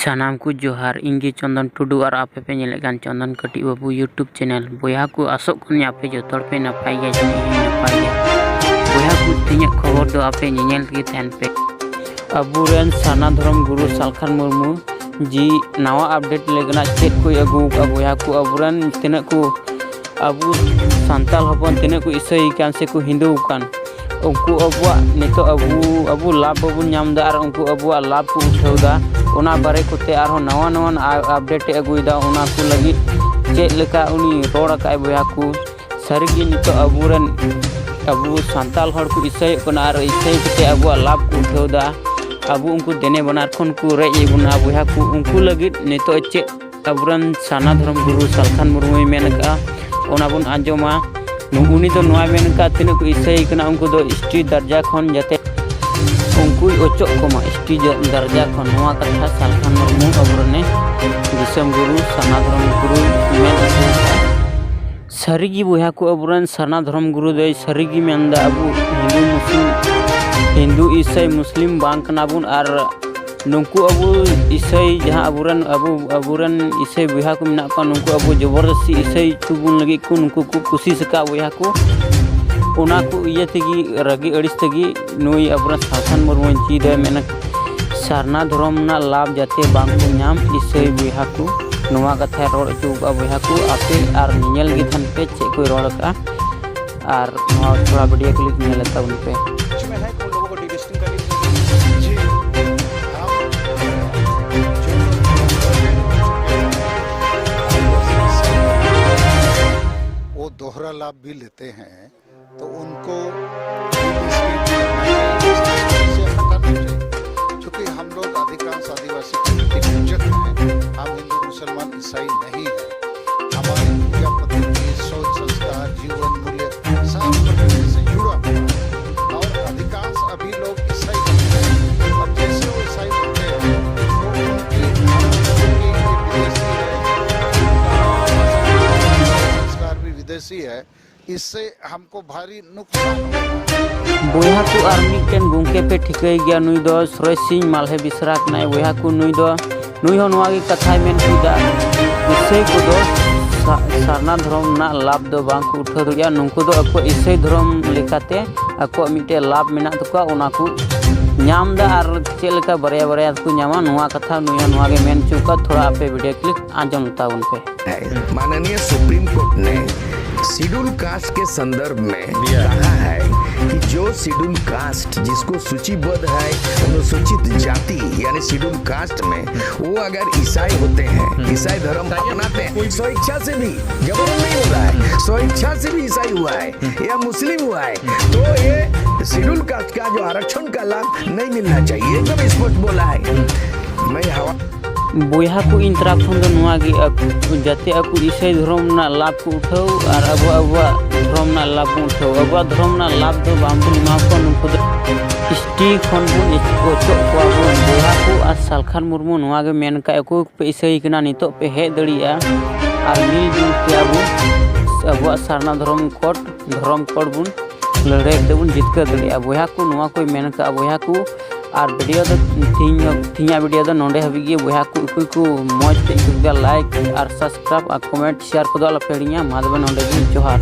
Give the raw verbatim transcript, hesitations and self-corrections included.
ᱥᱟᱱᱟᱢ ᱠᱚ ᱡᱚᱦᱟᱨ, ᱤᱧ ᱜᱮ ᱪᱚᱱᱫᱚᱱ ᱴᱩᱰᱩ ᱟᱨ ᱟᱯᱮ ᱯᱮ ᱧᱮᱞᱮᱫ ᱠᱟᱱ ᱪᱚᱱᱫᱚᱱ ᱠᱟᱹᱴᱤᱡ ᱵᱟᱹᱵᱩ YouTube channel᱾ ᱵᱚᱭᱦᱟ ᱠᱚ, ᱟᱥᱚᱜ ᱠᱟᱹᱱᱟᱹᱧ ᱟᱯᱮ ᱡᱚᱛᱚ ᱦᱚᱲ ᱯᱮ ᱱᱟᱯᱟᱭ ᱜᱮᱭᱟ, ᱡᱟᱹᱱᱤᱡ ᱤᱧ ᱱᱟᱯᱟᱭ ᱜᱮᱭᱟ᱾ ᱵᱚᱭᱦᱟ ᱠᱚ, ᱛᱮᱦᱮᱧᱟᱜ ᱠᱷᱚᱵᱚᱨ ᱫᱚ ᱟᱯᱮ ᱧᱮᱧᱮᱞ ᱛᱮᱜᱮ ᱛᱟᱦᱮᱱ ᱯᱮ᱾ ᱟᱵᱚᱨᱮᱱ ᱥᱟᱨᱱᱟ ᱫᱷᱚᱨᱚᱢ ᱜᱩᱨᱩ ᱥᱟᱞᱠᱷᱟᱱ ᱢᱩᱨᱢᱩ ᱡᱤ ᱱᱟᱣᱟ update ᱞᱟᱹᱭ ᱠᱟᱱᱟ, ᱪᱮᱫ ᱠᱚᱭ ᱟᱹᱜᱩ ᱟᱠᱟᱫᱼᱟ ᱵᱚᱭᱦᱟ ᱠᱚ, ᱟᱵᱚᱨᱮᱱ ᱛᱤᱱᱟᱹᱜ ᱠᱚ ᱟᱵᱚ ᱥᱟᱱᱛᱟᱲ ᱦᱚᱯᱚᱱ ᱛᱤᱱᱟᱹᱜ ᱠᱚ ᱤᱥᱟᱹᱭ ᱠᱟᱱ ᱥᱮ ᱠᱚ ᱦᱤᱱᱫᱩ ᱠᱟᱱ, ᱩᱱᱠᱩ ᱟᱵᱚᱣᱟᱜ ᱱᱤᱛᱚᱜ ᱟᱵᱚ, ᱟᱵᱚ ᱞᱟᱵᱷ ᱵᱟᱵᱚᱱ ᱧᱟᱢ ᱮᱫᱟ ᱟᱨ ᱩᱱᱠᱩ ᱟᱵᱚᱣᱟᱜ ᱞᱟᱵᱷ ᱠᱚ ᱩᱴᱷᱟᱹᱣ ᱮᱫᱟ᱾ ᱚᱱᱟ ᱵᱟᱨᱮ ᱠᱚᱛᱮ ᱟᱨᱦᱚᱸ ᱱᱟᱣᱟ ᱱᱟᱣᱟ ᱟ-, update ᱮ ᱟᱹᱜᱩᱭᱮᱫᱟ᱾ ᱚᱱᱟ ᱠᱚ ᱞᱟᱹᱜᱤᱫ ᱪᱮᱫ ᱞᱮᱠᱟ ᱩᱱᱤ ᱨᱚᱲ ᱟᱠᱟᱫᱼᱟᱭ ᱵᱚᱭᱦᱟ ᱠᱚ, ᱥᱟᱹᱨᱤᱜᱮ ᱱᱤᱛᱚᱜ ᱟᱵᱚᱨᱮᱱ, ᱟᱵᱚ ᱥᱟᱱᱛᱟᱲ ᱦᱚᱲ ᱠᱚ ᱤᱥᱟᱹᱭᱚᱜ ᱠᱟᱱᱟ ᱟᱨ ᱤᱥᱟᱹᱭ ᱠᱟᱛᱮ ᱟᱵᱚᱣᱟᱜ ᱞᱟᱵᱷ ᱠᱚ ᱩᱴᱷᱟᱹᱣ ᱮᱫᱟ᱾ ᱟᱵᱚ ᱩᱱᱠᱩ ᱫᱮᱱᱮ ᱵᱟᱱᱟᱨ ᱠᱷᱚᱱ ᱠᱚ ᱨᱮᱡ ᱮᱫ ᱵᱚᱱᱟ ᱵᱚᱭᱦᱟ ᱠᱚ, ᱩᱱᱠᱩ ᱞᱟᱹᱜᱤᱫ ᱱᱤᱛᱚᱜ ᱪᱮᱫ ᱟᱵᱚᱨᱮᱱ ᱥᱟᱨᱱᱟ ᱫᱷᱚᱨᱚᱢ ᱜᱩᱨᱩ ᱥᱟᱞᱠᱷᱟᱱ ᱢᱩᱨᱢᱩᱭ ᱢᱮᱱ ᱟᱠᱟᱫᱼᱟ, ᱚᱱᱟ ᱵᱚᱱ ᱟᱸᱡᱚᱢᱟ᱾ ᱱᱩ-, ᱩᱱᱤ ᱫᱚ ᱱᱚᱣᱟᱭ ᱢᱮᱱ ᱟᱠᱟᱫᱼᱟ, ᱛᱤᱱᱟᱹᱜ ᱠᱚ ᱤᱥᱟᱹᱭ ᱠᱟᱱᱟ ᱩᱱᱠᱩ ᱫᱚ S T ᱫᱟᱨᱡᱟ ᱠᱷᱚᱱ ᱡᱟᱛᱮ ᱩᱱᱠᱩᱭ ᱚᱪᱚᱜ ᱠᱚᱢᱟ, S T ᱡᱟ-, ᱫᱟᱨᱡᱟ ᱠᱷᱚᱱ᱾ ᱱᱚᱣᱟ ᱠᱟᱛᱷᱟ ᱥᱟᱞᱠᱷᱟᱱ ᱢᱩᱨᱢᱩ ᱟᱵᱚᱨᱮᱱ ᱫᱤᱥᱚᱢ ᱜᱩᱨᱩ ᱥᱟᱨᱱᱟ ᱫᱷᱚᱨᱚᱢ ᱜᱩᱨᱩᱭ ᱢᱮᱱ ᱟᱹᱜᱩ ᱟᱠᱟᱫᱼᱟ᱾ ᱥᱟᱹᱨᱤᱜᱮ ᱵᱚᱭᱦᱟ ᱠᱚ, ᱟᱵᱚᱨᱮᱱ ᱥᱟᱨᱱᱟ ᱫᱷᱚᱨᱚᱢ ᱜᱩᱨᱩ ᱫᱚᱭ ᱥᱟᱹᱨᱤᱜᱮ ᱢᱮᱱᱫᱟ, ᱟᱵᱚ ᱦᱤᱱᱫᱩ ᱢᱩᱥᱞᱤᱢ, ᱦᱤᱱᱫᱩ ᱤᱥᱟᱹᱭ ᱢᱩᱥᱞᱤᱢ ᱵᱟᱝ ᱠᱟᱱᱟ ᱵᱚᱱ᱾ ᱟᱨ ᱱᱩᱠᱩ ᱟᱵᱚ ᱤᱥᱟᱹᱭ, ᱡᱟᱦᱟᱸ ᱟᱵᱚᱨᱮᱱ, ᱟᱵᱚ, ᱟᱵᱚᱨᱮᱱ ᱤᱥᱟᱹᱭ ᱵᱚᱭᱦᱟ ᱠᱚ ᱢᱮᱱᱟᱜ ᱠᱚᱣᱟ, ᱱᱩᱠᱩ ᱟᱵᱚ ᱡᱚᱵᱚᱨᱫᱚᱥᱛᱤ ᱤᱥᱟᱹᱭ ᱦᱚᱪᱚ ᱵᱚᱱ ᱞᱟᱹᱜᱤᱫ ᱠᱚ, ᱱᱩᱠᱩ ᱠᱚ ᱠᱩᱥᱤᱥ ᱟᱠᱟᱫ ᱵᱚᱭᱦᱟ ᱠᱚ᱾ ᱚᱱᱟ ᱠᱚ ᱤᱭᱟᱹ ᱛᱮᱜᱮ, ᱨᱟᱹᱜᱤ ᱟᱹᱲᱤᱥ ᱛᱮᱜᱮ ᱱᱩᱭ ᱟᱵᱚᱨᱮᱱ ᱥᱟᱞᱠᱷᱟᱱ ᱢᱩᱨᱢᱩᱧ ᱪᱮᱫ ᱮ ᱢᱮᱱᱟ, ᱥᱟᱨᱱᱟ ᱫᱷᱚᱨᱚᱢ ᱨᱮᱱᱟᱜ ᱞᱟᱵᱷ ᱡᱟᱛᱮ ᱵᱟᱝ ᱠᱚ ᱧᱟᱢ ᱤᱥᱟᱹᱭ ᱵᱚᱭᱦᱟ ᱠᱚ᱾ ᱱᱚᱣᱟ ᱠᱟᱛᱷᱟᱭ ᱨᱚᱲ ᱦᱚᱪᱚ ᱟᱠᱟᱫᱼᱟ ᱵᱚᱭᱦᱟ ᱠᱚ᱾ ᱟᱯᱮ ᱟᱨ ᱧᱮᱧᱮᱞ ᱜᱮ ᱛᱟᱦᱮᱱ ᱯᱮ ᱪᱮᱫ ᱠᱚᱭ ᱨᱚᱲ ᱟᱠᱟᱫᱼᱟ, ᱟᱨ ᱱᱚᱣᱟ ᱛᱷᱚᱲᱟ video clip ᱧᱮᱞ ᱛᱟᱵᱚᱱ ᱯᱮ᱾ में है कि उन लोगों को डिलिस्टिंग करनी चाहिए। जी, हम वो दोहरा लाभ भी लेते हैं, तो उनको डिलिस्टिंग करना चाहिए, इससे हटाना चाहिए। क्योंकि हम लोग अधिकांश आदिवासी कम्युनिटी के हैं, हम हिंदू, मुसलमान, ईसाई नहीं है। हमारी पूजा पद्धति, सोच, संस्कार, जीवन, मूल्य सब प्रकृति से जुड़ा हुआ है। और अधिकांश अभी लोग ईसाई बनते हैं। अब जैसे वो ईसाई बनते हैं, तो उनकी, उनकी ये विदेशी है, संस्कार भी विदेशी है। इससे हमको भारी नुकसान होता है। ᱵᱚᱭᱦᱟ ᱠᱚ, ᱟᱨ ᱢᱤᱫᱴᱮᱱ ᱜᱚᱢᱠᱮ ᱯᱮ ᱴᱷᱤᱠᱟᱹᱭ ᱜᱮᱭᱟ, ᱱᱩᱭ ᱫᱚ ᱥᱩᱨᱮᱥ ᱥᱤᱝ ᱢᱟᱞᱦᱮ ᱵᱮᱥᱨᱟ ᱠᱟᱱᱟᱭ᱾ ᱵᱚᱭᱦᱟ ᱠᱚ, ᱱᱩᱭ ᱫᱚ ᱱᱩᱭ ᱦᱚᱸ ᱱᱚᱣᱟ ᱜᱮ ᱠᱟᱛᱷᱟᱭ ᱢᱮᱱ ᱦᱚᱪᱚᱭᱮᱫᱟ, ᱤᱥᱟᱹᱭ ᱠᱚᱫᱚ ᱥᱟ- ᱥᱟᱨᱱᱟ ᱫᱷᱚᱨᱚᱢ ᱨᱮᱱᱟᱜ ᱞᱟᱵᱷ ᱫᱚ ᱵᱟᱝ ᱠᱚ ᱩᱴᱷᱟᱹᱣ ᱫᱟᱲᱮᱭᱟᱜᱼᱟ᱾ ᱱᱩᱠᱩ ᱫᱚ ᱟᱠᱚᱣᱟᱜ ᱤᱥᱟᱹᱭ ᱫᱷᱚᱨᱚᱢ ᱞᱮᱠᱟᱛᱮ ᱟᱠᱚᱣᱟᱜ ᱢᱤᱫᱴᱮᱡ ᱞᱟᱵᱷ ᱢᱮᱱᱟᱜ ᱛᱟᱠᱚᱣᱟ, ᱚᱱᱟ ᱠᱚ ᱧᱟᱢ ᱮᱫᱟ᱾ ᱟᱨ ᱪᱮᱫ ᱞᱮᱠᱟ ᱵᱟᱨᱭᱟ ᱵᱟᱨᱭᱟ ᱛᱮᱠᱚ ᱧᱟᱢᱟ, ᱱᱚᱣᱟ ᱠᱟᱛᱷᱟ ᱱᱩᱭ ᱦᱚᱸ ᱱᱚᱣᱟ ᱜᱮ ᱢᱮᱱ ᱦᱚᱪᱚ ᱟᱠᱟᱫ᱾ ᱛᱷᱚᱲᱟ ᱟᱯᱮ ᱵᱷᱤᱰᱤᱭᱳ ᱠᱞᱤᱯ ᱟᱸᱡᱚᱢ ᱛᱟᱵᱚᱱ ᱯᱮ᱾ है। माननीय सुप्रीम कोर्ट ने शेड्यूल कास्ट के संदर्भ में कहा है कि जो शेड्यूल कास्ट, जिसको सूचीबद्ध है अनुसूचित जाति यानी शेड्यूल कास्ट में, वो अगर ईसाई होते हैं, ईसाई धर्म अपनाते हैं, स्वेच्छा से भी, जबरन नहीं हो रहा है, स्वेच्छा से भी ईसाई हुआ है या मुस्लिम हुआ है, तो ये शेड्यूल कास्ट का जो आरक्षण का लाभ नहीं मिलना चाहिए, एकदम स्पष्ट बोला है। मैं हवा ᱵᱚᱭᱦᱟ ᱠᱚ, ᱤᱧ ᱛᱚᱨᱟ ᱠᱷᱚᱱ ᱫᱚ ᱱᱚᱣᱟ ᱜᱮ, ᱟᱠᱚ ᱡᱟᱛᱮ ᱟᱠᱚ ᱤᱥᱟᱹᱭ ᱫᱷᱚᱨᱚᱢ ᱨᱮᱱᱟᱜ ᱞᱟᱵᱷ ᱠᱚ ᱩᱴᱷᱟᱹᱣ ᱟᱨ ᱟᱵᱚ ᱟᱵᱚᱣᱟᱜ ᱫᱷᱚᱨᱚᱢ ᱨᱮᱱᱟᱜ ᱞᱟᱵᱷ ᱵᱚᱱ ᱩᱴᱷᱟᱹᱣ᱾ ᱟᱵᱚᱣᱟᱜ ᱫᱷᱚᱨᱚᱢ ᱨᱮᱱᱟᱜ ᱞᱟᱵᱷ ᱫᱚ ᱵᱟᱝ ᱵᱚᱱ ᱮᱢᱟ ᱠᱚᱣᱟ, ᱱᱩᱠᱩ ᱫᱚ ᱮᱥ ᱴᱤ ᱠᱷᱚᱱ ᱵᱚᱱ ᱚᱪᱚᱜ ᱠᱚᱣᱟ ᱵᱚᱱ᱾ ᱵᱚᱭᱦᱟ ᱠᱚ, ᱟᱨ ᱥᱟᱞᱠᱷᱟᱱ ᱢᱩᱨᱢᱩ ᱱᱚᱣᱟ ᱜᱮ ᱢᱮᱱ ᱠᱟᱜ, ᱚᱠᱚᱭ ᱠᱚᱯᱮ ᱤᱥᱟᱹᱭ ᱠᱟᱱᱟ, ᱱᱤᱛᱚᱜ ᱯᱮ ᱦᱮᱡ ᱫᱟᱲᱮᱭᱟᱜᱼᱟ ᱟᱨ ᱢᱤᱞ ᱡᱩᱞ ᱛᱮ ᱟᱵᱚ ᱟᱵᱚᱣᱟᱜ ᱥᱟᱨᱱᱟ ᱫᱷᱚᱨᱚᱢ ᱠᱳᱰ, ᱫᱷᱚᱨᱚᱢ ᱠᱳᱰ ᱵᱚᱱ ᱞᱟᱹᱲᱦᱟᱹᱭ ᱠᱟᱛᱮ ᱵᱚᱱ ᱡᱤᱛᱠᱟᱹᱨ ᱫᱟᱲᱮᱭᱟᱜᱼᱟ᱾ ᱵᱚᱭᱦᱟ ᱠᱚ, ᱱᱚᱣᱟ ᱠᱚᱭ ᱢᱮᱱ ᱠᱟᱜᱼᱟ ᱵᱚᱭᱦᱟ ᱠᱚ᱾ ᱟᱨ ᱵᱷᱤᱰᱤᱭᱳ ᱫᱚ ᱛᱤᱦᱤᱧ, ᱛᱤᱦᱤᱧᱟᱜ ᱵᱷᱤᱰᱤᱭᱳ ᱫᱚ ᱱᱚᱰᱮ ᱦᱟᱹᱵᱤᱡ ᱜᱮ᱾ ᱵᱚᱭᱦᱟ ᱠᱚ, ᱚᱠᱚᱭ ᱠᱚ ᱢᱚᱡᱽ ᱛᱮ ᱟᱹᱭᱠᱟᱹᱣ ᱠᱮᱫᱟ, ᱞᱟᱭᱤᱠ ᱟᱨ ᱥᱟᱵᱥᱠᱨᱟᱭᱤᱵ ᱟᱨ ᱠᱚᱢᱮᱱᱴ, ᱥᱮᱭᱟᱨ ᱠᱚᱫᱚ ᱟᱞᱚᱯᱮ ᱦᱤᱲᱤᱧᱟ᱾ ᱢᱟ ᱛᱚᱵᱮ ᱱᱚᱰᱮ ᱜᱮ, ᱡᱚᱦᱟᱨ᱾